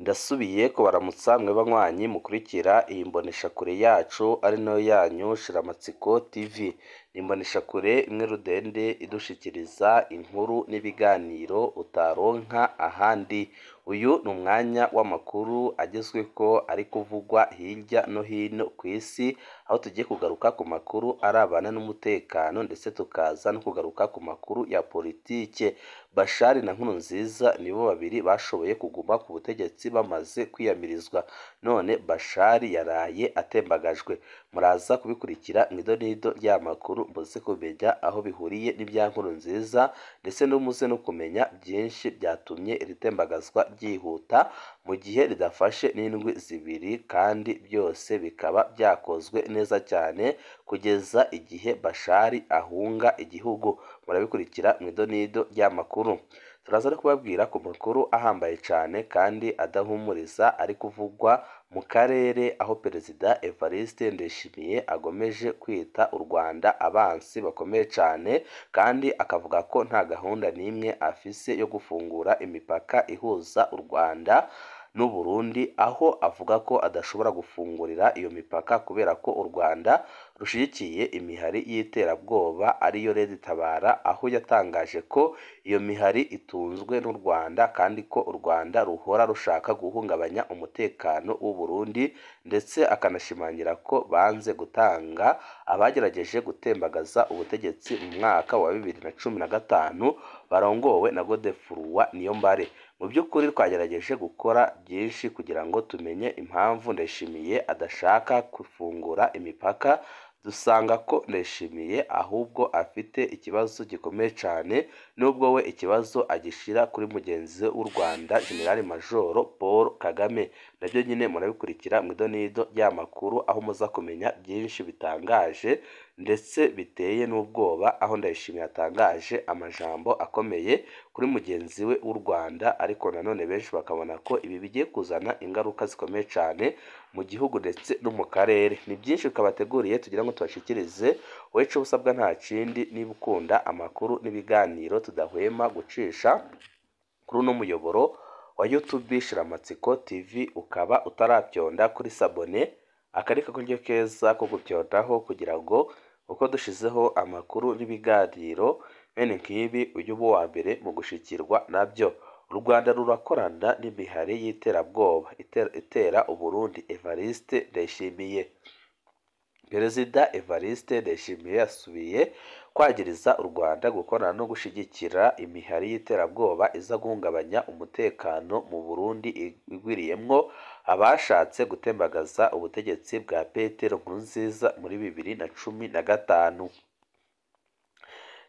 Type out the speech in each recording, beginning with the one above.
Ndasubiye kubaramutsa mwe banywanyi mukurikira iyi mboneshakure yacu ari nayo yanyu Shiramatsiko TV. Ni imboneshakure imwe rudende idushikiriza inkuru n'ibiganiro utaronka ahandi. Uyu ni umwanya w'amakuru agezweko ari kuvugwa hirya no hino ku isi, aho tugiye kugaruka ku makuru arabana n'umutekano ndetse tukaza no kugaruka ku makuru ya politike. Bashari na Nkurunziza nibo babiri bashoboye kuguma ku butegetsi bamaze kwiyamirizwa, none Bashari yaraye atembagajwe. Muraza kubikurikira mu idonido ry'amakuru muze kumenya aho bihuriye n'ibya Nkurunziza ndetse n'umuze no kumenya byinshi byatumye iri tembagazwa ryihuta mu gihe ridafashe n'indwi zibiri kandi byose bikaba byakozwe neza cyane kugeza igihe Bashari ahunga igihugu. Murabikurikira mu idonido ry'amakuru. Turaza no kubabwira ku makuru ahambaye cyane kandi adahumuriza ari kuvugwa mu karere aho Perezida Evariste Ndayishimiye agomeje kwita u Rwanda abansi bakomeye cyane kandi akavuga ko nta gahunda n'imwe afise yo gufungura imipaka ihuza u Rwanda n'u Burundi, aho avuga ko adashobora gufungurira iyo mipaka kubera ko u Rwanda rushyigikiye imihari y'iterabwoba ariyo Red Tabara, aho yatangaje ko iyo mihari itunzwe n'u Rwanda kandi ko u Rwanda ruhora rushaka guhungabanya umutekano w'u Burundi, ndetse akanashimangira ko banze gutanga abagerageje gutembagaza ubutegetsi mu mwaka wa 2015 barongowe na Godefroid Niyombare. Mu by'ukuri twagerageje gukora byinshi kugira ngo tumenye impamvu Ndayishimiye adashaka gufungura imipaka, dusanga ko Ndayishimiye ahubwo afite ikibazo gikomeye cyane, nubwo we ikibazo agishira kuri mugenzi we w'u Rwanda General Major Paul Kagame. Nabyo nyine murabikurikira mu idonido ry'amakuru aho muza kumenya byinshi bitangaje ndetse biteye n'ubwoba, aho Ndayishimiye atangaje amajambo akomeye kuri mugenzi we w'u Rwanda, ariko nanone benshi bakabona ko ibi bigiye kuzana ingaruka zikomeye cyane mu gihugu ndetse no mu karere. Ni byinshi twabateguriye tugira ngo tubashikirize, wowe icyo usabwa nta kindi niba ukunda amakuru n'ibiganiro tudahwema gucisha kuri uno muyoboro wa YouTube Shiramatsiko TV, ukaba utarabyonda kuri sabone, aka ni akaryo keza ko gutyondaho kugira ngo uko dushizeho amakuru n'ibiganiro bene nk'ibi ujye uba uwa mbere mu gushikirwa nabyo. U Rwanda rurakorana n'imihari y'iterabwoba itera u Burundi. Evariste Ndayishimiye. Perezida Evariste Ndayishimiye yasubiye kwagiriza u Rwanda gukorana no gushyigikira imihari y'iterabwoba iza guhungabanya umutekano mu Burundi igwiriyemwo abashatse gutembagaza ubutegetsi bwa Petero Nkurunziza muri 2015.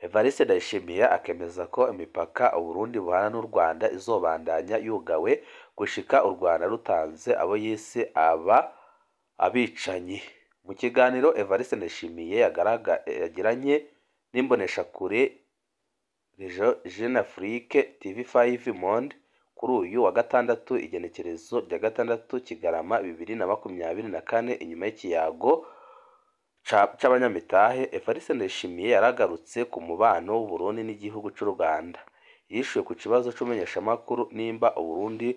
Evariste Ndayishimiye akemeza ko imipaka u Burundi buhana n'u Rwanda izobandanya yugawe gushika u Rwanda rutanze abo yise aba abicanyi. Mu kiganiro Evariste Ndayishimiye yagiranye n'imboneshakure Jeune Afrique TV5 Monde kuri uyu wa gatandatu igenekerezo rya 6 Kigarama 2024, inyuma y'ikiyago c'abanyamitahe, Evariste Ndayishimiye yaragarutse ku mubano w'u Burundi n'igihugu c'u Rwanda. Yishuye ku kibazo c'umumenyeshamakuru nimba u Burundi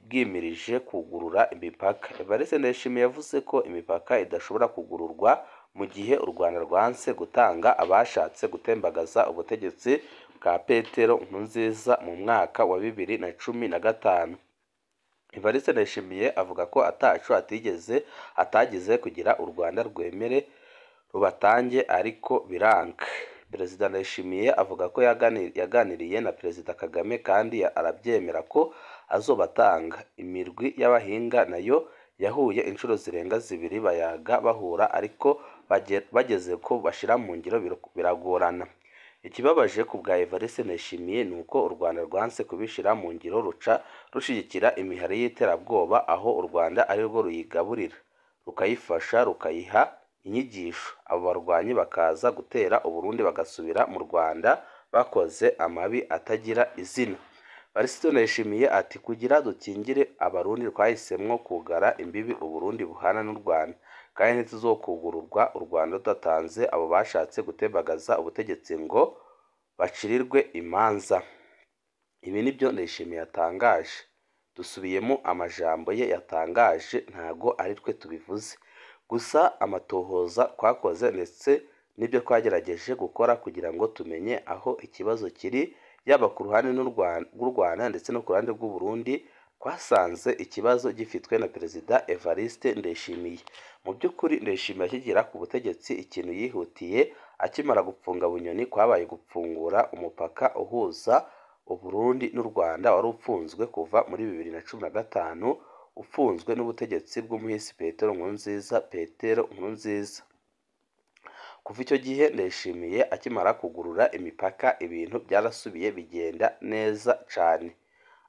bwimirije kugurura imipaka. Evariste Ndayishimiye yavuze ko imipaka idashobora kugururwa mu gihe u Rwanda rwanse gutanga abashatse gutembagaza ubutegetsi bwa Petero Nkurunziza mu mwaka wa 2015. Evariste Ndayishimiye avuga ko ataco atigeze atagize kugira u Rwanda rwemere rubatange ariko biranga. Perezida Ndayishimiye avuga ko yaganiriye na Perezida Kagame kandi arabyemera ko azobatanga. Imirwi y'abahinga nayo yahuye inshuro zirenga zibiri bayaga bahura, ariko bageze ko bashira mu ngiro biragorana. Ikibabaje ku bwa Evariste Ndayishimiye ni uko u Rwanda rwanse kubishira mu ngiro ruca rushigikira imihari y'iterabwoba, aho u Rwanda ari rwo ruyigaburira, rukayifasha, rukayiha inyigisho, abo barwanyi bakaza gutera u Burundi bagasubira mu Rwanda bakoze amabi atagira izina. Evariste Ndayishimiye ati kugira dukingire Abarundi twahisemwo kugara imbibi u Burundi buhana n'u Rwanda, kandi ntituzokugururwa u Rwanda rudatanze abo bashatse gutembagaza ubutegetsi ngo bacirirwe imanza. Ibi nibyo Ndayishimiye yatangaje. Dusubiyemo amajambo ye yatangaje, ntago ari twe tubivuze. Gusa amatohoza twakoze ndetse n'ibyo twagerageje gukora kugira ngo tumenye aho ikibazo kiri, yaba ku ruhande rw'u Rwanda ndetse no ku ruhande rw'u Burundi, twasanze ikibazo gifitwe na Perezida Evariste Ndayishimiye. Mu by'ukuri Ndayishimiye akigera ku butegetsi, ikintu yihutiye akimara gupfunga Bunyoni kwabaye gupfungura umupaka uhuza u Burundi n'u Rwanda wari upfunzwe kuva muri 2015, ufunzwe n'ubutegetsi bw'umuhisi Petero Nkurunziza. Petero Nkurunziza. Kuva icyo gihe Ndayishimiye akimara kugurura imipaka, ibintu byarasubiye bigenda neza cane.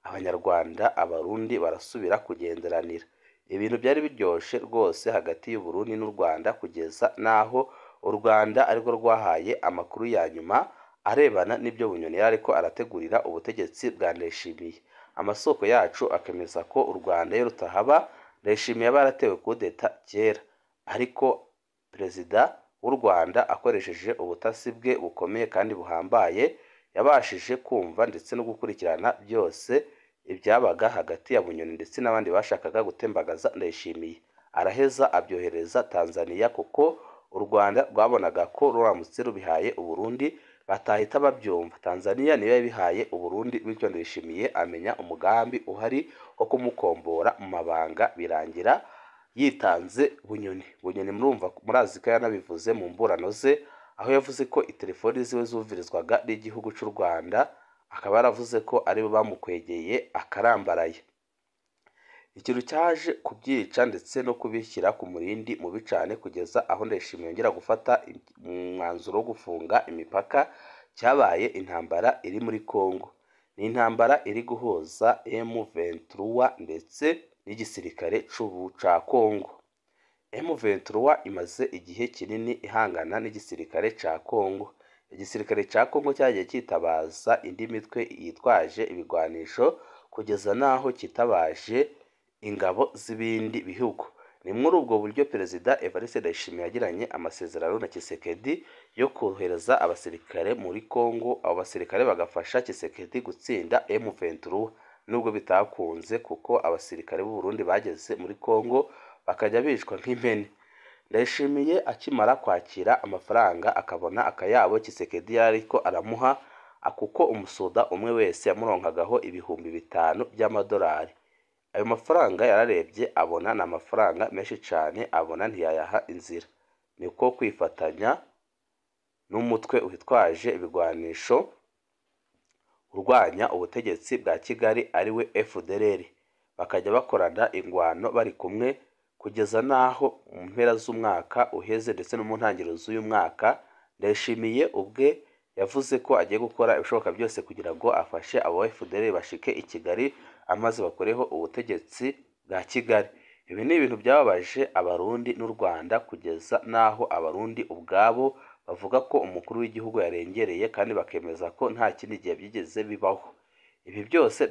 Abanyarwanda, Abarundi barasubira kugenderanira. Ibintu byari biryoshe rwose hagati y'u Burundi n'u Rwanda, kugeza n'aho u Rwanda arirwo rwahaye amakuru ya nyuma arebana n'ibyo Bunyoni yari ariko arategurira ubutegetsi bwa Ndayishimiye. Amasoko yacu akemeza ko u Rwanda iyo rutahaba Ndayishimiye aba yaratewe kudeta kera, ariko Perezida w'u Rwanda akoresheje ubutasi bwe bukomeye kandi buhambaye, yabashije kumva ndetse no gukurikirana byose ibyabaga hagati ya Bunyoni ndetse n'abandi bashakaga gutembagaza Ndayishimiye. Araheza abyohereza Tanzania, kuko u Rwanda rwabonaga ko ruramutse rubihaye u Burundi batahita babyumva. Tanzania niyo yabihaye u Burundi, bityo Ndayishimiye amenya umugambi uhari wo kumukombora mu mabanga, birangira yitanze Bunyoni. Bunyoni murumva murazi ko yanabivuze mu mburano ze, aho yavuze ko itelefoni ziwe zumvirizwaga n'igihugu cy'u Rwanda, akaba yaravuze ko aribo bamukwegeye akarambaraye. Ikintu cyaje kubyica ndetse no kubishyira ku murindi mubi cyane kugeza aho Ndayishimiye yongera gufata umwanzuro wo gufunga imipaka, cyabaye intambara iri muri Congo. Ni intambara iri guhuza M23 ndetse n'igisirikare ca Congo. M23 imaze igihe kinini ihangana n'igisirikare ca Congo. Igisirikare ca Congo cyagiye cyitabaza indi mitwe yitwaje ibigwanisho kugeza n'aho cyitabaje ingabo z'ibindi bihugu. Ni muri ubwo buryo Perezida Evariste Ndayishimiye yagiranye amasezerano na Tshisekedi yo kohereza abasirikare muri Congo, abo basirikare bagafasha Tshisekedi gutsinda M23, nubwo bitakunze kuko abasirikare b'u Burundi bageze muri Congo bakajya bicwa nk'impene. Ndayishimiye akimara kwakira amafaranga akabona akayabo Tshisekedi yari ariko aramuha, kuko umusoda umwe wese yamuronkagaho 5000 by'amadolari. Ayo mafaranga yararebye abona ni amafaranga menshi cyane, abona ntiyayaha inzira. Niko kwifatanya n'umutwe witwaje ibigwanisho urwanya ubutegetsi bwa Kigali ariwe FDLR, bakajya bakorana ingwano bari kumwe kugeza n'aho mu mpera z'umwaka uheze ndetse no mu ntangiriro z'uyu mwaka, Ndayishimiye ubwe yavuze ko agiye gukora ibishoboka byose kugira ngo afashe abo FDLR bashike i Kigali amaze bakoreho ubutegetsi bwa Kigali. Ibi ni ibintu byababaje Abarundi n'u Rwanda kugeza n'aho Abarundi ubwabo bavuga ko umukuru w'igihugu yarengereye, kandi bakemeza ko nta kindi gihe byigeze bibaho. Ibi byose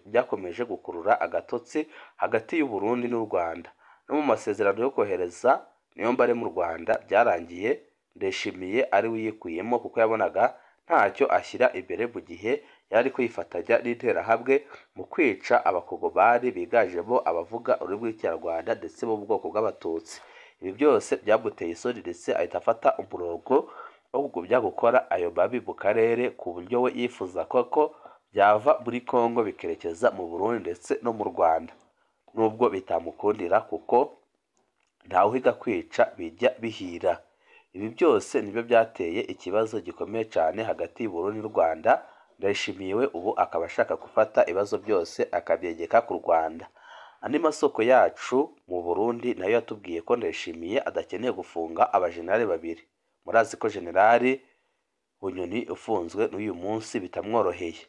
byakomeje gukurura agatotsi hagati y'u Burundi n'u Rwanda. No mu masezerano yo kohereza Niyombare mu Rwanda byarangiye Ndayishimiye ari we uyikuyemo, kuko yabonaga ntacyo ashyira imbere mu gihe yari kwifatanya n'interahamwe mu kwica abakongomani biganjemo abavuga ururimi rw'Ikinyarwanda ndetse bo mu bwoko bw'Abatutsi. Ibi byose byamuteye isoni ndetse ahita afata umurongo wo kugumya gukora ayo mabi mu karere, ku buryo we yifuza ko byava muri Congo bikerekeza mu Burundi ndetse no mu Rwanda, nubwo bitamukundira kuko ntawuhiga kwica bijya bihira. Ibi byose nibyo byateye ikibazo gikomeye cyane hagati y'u Burundi n'u Rwanda. Ndayishimiye we ubu akaba ashaka gufata ibibazo byose akabyegeka ku Rwanda. Andi masoko yacu mu Burundi nayo yatubwiye ko Ndayishimiye adakeneye gufunga abajenerali babiri. Murazi ko Jenerali Bunyoni ufunzwe n'uyu munsi bitamworoheye.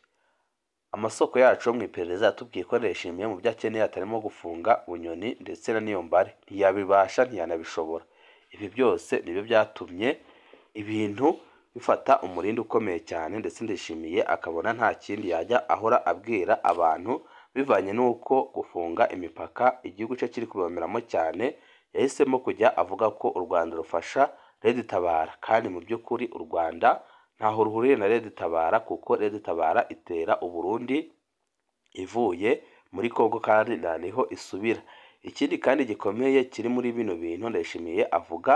Amasoko yacu mu iperereza yatubwiye ko Ndayishimiye mu byo akeneye atarimo gufunga Bunyoni ndetse na Niyombare, ntiyabibasha ntiyanabishobora. Ibi byose nibyo byatumye ibintu bifata umurindi ukomeye cyane, ndetse Ndayishimiye akabona nta kindi yajya ahora abwira abantu bivanye n'uko gufunga imipaka igihugu cye kiri kubomeramo cyane. Yahisemo kujya avuga ko u Rwanda rufasha Red Tabara, kandi mu by'ukuri u Rwanda ntaho ruhuriye na Red Tabara, kuko Red Tabara itera u Burundi ivuye Muri Kongo kandi nta niho isubira. Ikindi kandi gikomeye kiri muri bino bintu Ndayishimiye avuga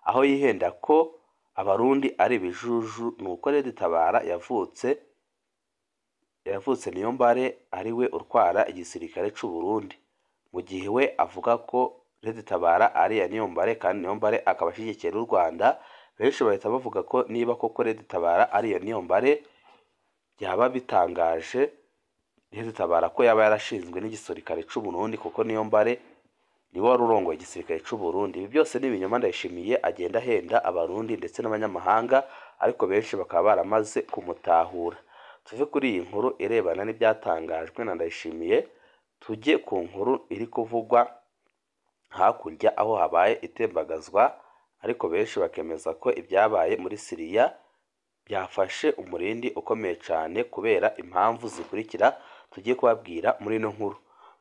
aho yihenda ko Abarundi ari ibijuju, nuko Red Tabara yavutse Niyombare ari we utwara igisirikare c'u Burundi, mu gihe we avuga ko Red Tabara ari iya Niyombare kandi Niyombare akaba ashyigikiye n'u Rwanda. Benshi bahita bavuga ko niba koko Red Tabara ari iya Niyombare byaba bitangaje Red Tabara ko yaba yarashinzwe n'igisirikare c'u Burundi, kuko Niyombare niwe wari urongoye igisirikare c'u Burundi. Ibi byose ni ibinyoma Ndayishimiye agenda ahenda Abarundi ndetse n'abanyamahanga, ariko benshi bakaba baramaze kumutahura. Tuve kuri iyi nkuru irebana n'ibyatangajwe na Ndayishimiye, tujye ku nkuru iri kuvugwa hakurya aho habaye itembagazwa, ariko benshi bakemeza ko ibyabaye muri Siriya byafashe umurindi ukomeye cyane kubera impamvu zikurikira tugiye kubabwira muri ino nkuru.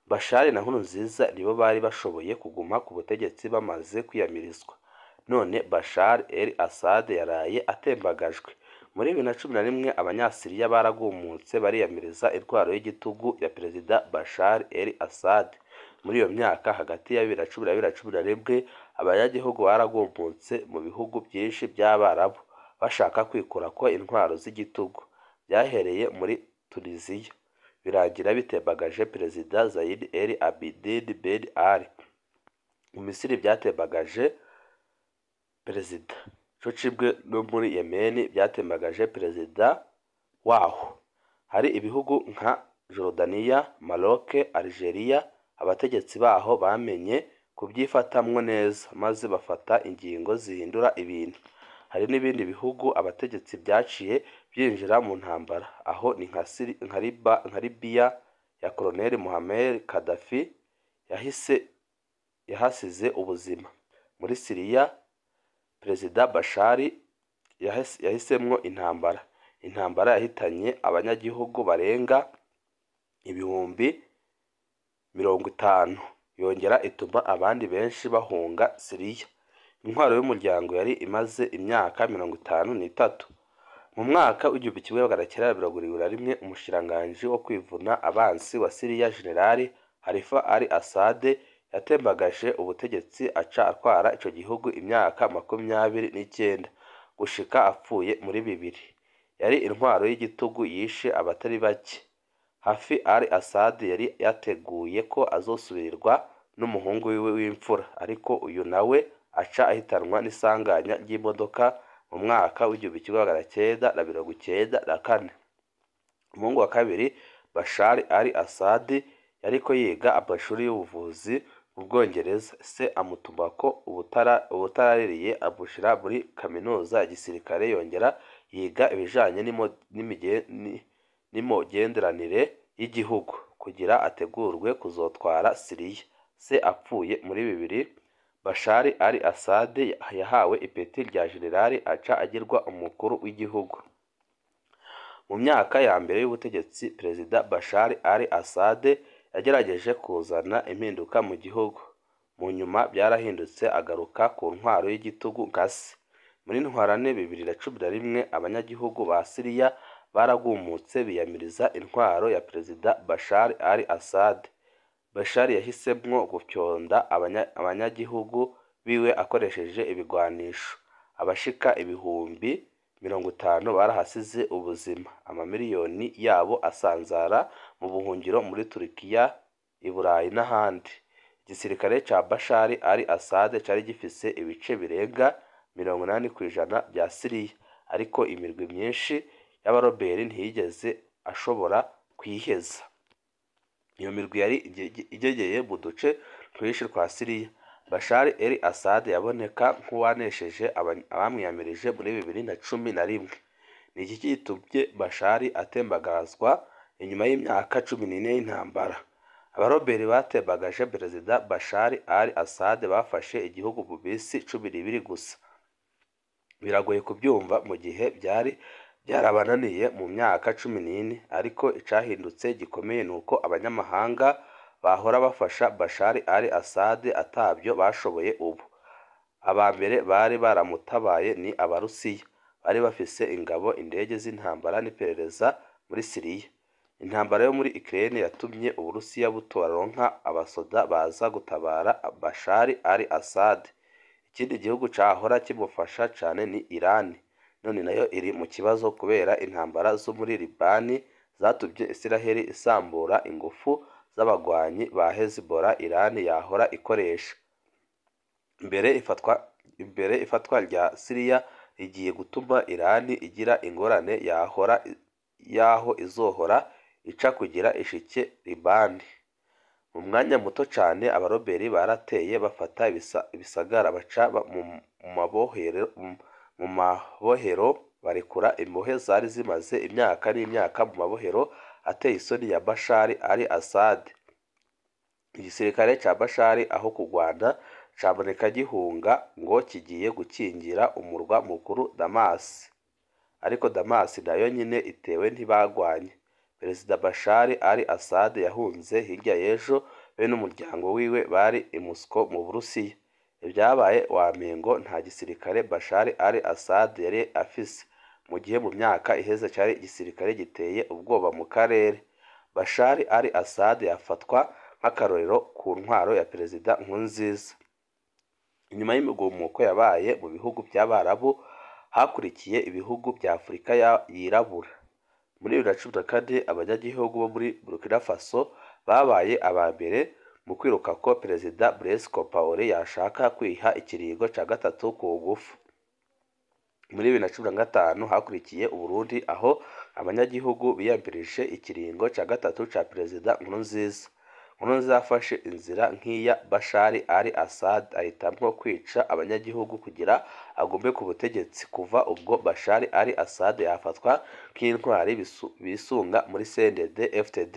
Bashar na Nkurunziza nibo bari bashoboye kuguma ku butegetsi bamaze kwiyamirizwa, none Bashar el Assad yaraye atembagajwe. Muri 2011 Abanyasiriya baragumutse bariyamiriza intwaro y'igitugu ya Perezida Bashar el Assad. Muri iyo myaka hagati ya 2010 na 2011 abanyagihugu baragumutse mu bihugu byinshi by'Abarabu bashaka kwikurako intwaro z'igitugu. Byahereye muri Tuniziya birangira bitembagaje Perezida Zayid El Abidine Ben Ali. Mu Misiri byatembagaje Perezida co cimwe no muri Yemen byatembagaje Perezida waho. Hari ibihugu nka Jordania, Maroc, Algeria, abategetsi baho bamenye kubyifatamwo neza maze bafata ingingo zihindura ibintu. Hari n'ibindi bihugu abategetsi byaciye byinjira mu ntambara, aho ni nka Libya ya Colonel Muammar Gaddafi yahasize ubuzima. Muri Siriya Perezida Bashar yahisemwo intambara. Intambara yahitanye abanyagihugu barenga 50,000, yongera ituma abandi benshi bahunga Siriya. Intwaro y'umuryango yari imaze imyaka 53. Mu mwaka w'1971 umushikiranganji wo kwivuna abansi wa Siriya General Halifa al Assad yatembagaje ubutegetsi aca atwara ico gihugu imyaka 29 gushika apfuye muri 2000. Yari intwaro y'igitugu yishe abatari bake. Hafi al Assad yari yateguye ko azosubirirwa n'umuhungu wiwe w'imfura, ariko uyu nawe aca ahitanwa n'isanganya ry'imodoka mu mwaka w'1994. Umuhungu wa kabiri Bashar al Assad yariko yiga amashuri y'ubuvuzi mu Bwongereza, se amutuma ko ubutaraririye amushira muri kaminuza ya gisirikare, yongera yiga ibijanye n'imigenderanire y'igihugu kugira ategurwe kuzotwara Siriya. Se apfuye muri 2000, Bashar al Assad yahawe ipeti rya generali aca agirwa umukuru w'igihugu. Mu myaka ya mbere y'ubutegetsi Perezida Bashar al Assad yagerageje kuzana impinduka mu gihugu. Mu nyuma byarahindutse agaruka ku ntwaro y'igitugu nka se. Muri Ntwarante 2011 abanyagihugu ba Siriya baragumutse biyamiriza intwaro ya Perezida Bashar al Assad. Bashar yahisemwo gufyonda abanyagihugu biwe akoresheje ibigwanisho. Abashika 50,000 barahasize ubuzima, amamiliyoni yabo asanzara mu buhungiro muri Turikiya, i Burayi n'ahandi. Igisirikare ca Bashar al Assad cari gifise ibice birenga 80% bya Siriya, ariko imirwi myinshi y'abaroberi ntiyigeze ashobora kuyiheza. Iyo mirwi yari igegeye mu duce twinshi twa Siriya. Bashar el Assad yaboneka nk'uwanesheje abamwiyamirije muri 2011. Ni iki gitumye Bashar atembagazwa inyuma y'imyaka 14 y'intambara? Abaroberi batembagaje Perezida Bashar al Assad bafashe igihugu mu minsi 12 gusa. Biragoye kubyumva mu gihe byari byarabananiye mu myaka 14, ariko icahindutse gikomeye nuko abanyamahanga bahora bafasha Bashar al Assad atabyo bashoboye ubu. Aba mbere bari baramutabaye ni Abarusiya, bari bafise ingabo, indege z'intambara n'iperereza muri Siriya. Intambara yo muri Ukraine yatumye Uburusiya butoronka abasoda baza gutabara Bashar al-Assad. Ikindi gihugu cahora kimufasha cane ni Iran, none nayo iri mu kibazo kubera intambara zo muri Libani zatumye Israheli isambura ingufu z'abagwanyi ba Hezbollah Iran yahora ikoresha. Imbere ifatwa rya Syria rigiye gutuma Iran igira ingorane yahora yaho izohora ica kugira ishike Libani. Mu mwanya muto cane abaroberi barateye bafata ibisagara, baca mu mabohero barekura imbohe zari zimaze imyaka n'imyaka mu mabohero ateye isoni ya Bashar al-Assad. Igisirikare ca Bashar aho kugwana caboneka gihunga ngo kigiye gukingira umurwa mukuru Damas, ariko Damas nayo nyine itewe ntibagwanye. Perezida Bashar al-Assad yahunze hirya y'ejo, be n'umuryango wiwe bari i Moscow mu Burusiya. Ibyabaye wamengo nta gisirikare Bashar al-Assad yari afise, mu gihe mu myaka iheze cari igisirikare giteye ubwoba mu karere. Bashar al-Assad yafatwa nk'akarorero ku ntwaro ya Perezida Nkurunziza. Inyuma y'imigumuko yabaye mu bihugu by'Abarabu hakurikiye ibihugu bya Afurika yirabura. Muri 2014 abanyagihugu bo muri Burkina Faso babaye aba mbere mu kwiruka ko Perezida Blaise Compaoré yashaka kwiha ikiringo ca gatatu ku ngufu. Muri 2015 hakurikiye Uburundi, aho abanyagihugu biyamirije ikiringo ca gatatu ca Perezida Nkurunziza. Nkurunziza yafashe inzira nk'iya Bashar al-Assad, ahitamwo kwica abanyagihugu kugira agume ku butegetsi. Kuva ubwo Bashar al-Assad yafatwa nk'intwari bisunga muri CNDD-FDD.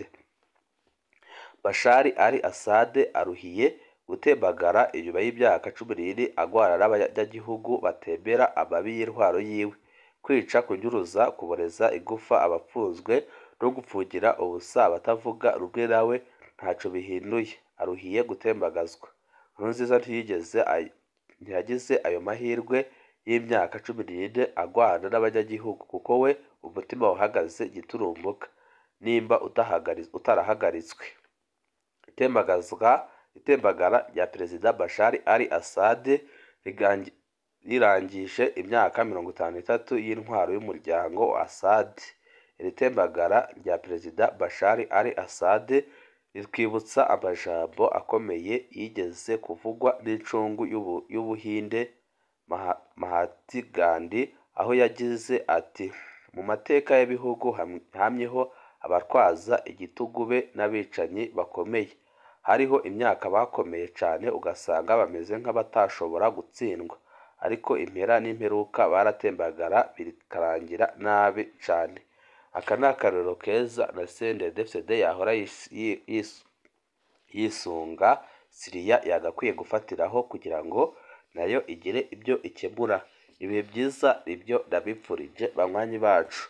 Bashar al-Assad aruhiye gutembagara inyuma y'imyaka 14 agwana n'abanyagihugu batemera amabi y'intwaro yiwe. Kwica, kunyuruza, kuboreza igufa abapfunzwe no gupfungira ubusa abatavuga rumwe nawe ntaco bihinduye, aruhiye gutembagazwa. Nkurunziza ntiyagize ayo mahirwe y'imyaka 14 agwana n'abanyagihugu, kuko we umutima wahagaze giturumbuka nimba utarahagaritswe. Itembagara rya Perezida Bashar al-Assad rirangije imyaka 53 y'intwaro y'umuryango wa Assad. Iri tembagara rya Perezida Bashar al-Assad ritwibutsa amajambo akomeye yigeze kuvugwa n'incungu y'Ubuhinde Mahatma Gandhi, aho yagize ati: "Mu mateka y'ibihugu hamyeho abatwaza igitugu be n'abicanyi bakomeye. Hariho imyaka bakomeye cane ugasanga bameze nk'abatashobora gutsindwa, ariko impera n'imperuka baratembagara bikarangira nabi cane." Aka ni akarorero keza na CNDD-FDD yahora yisunga Syria yagakwiye gufatiraho kugira ngo nayo igire ibyo ikemura. Ibihe byiza nibyo ndabipfurije banywanyi bacu.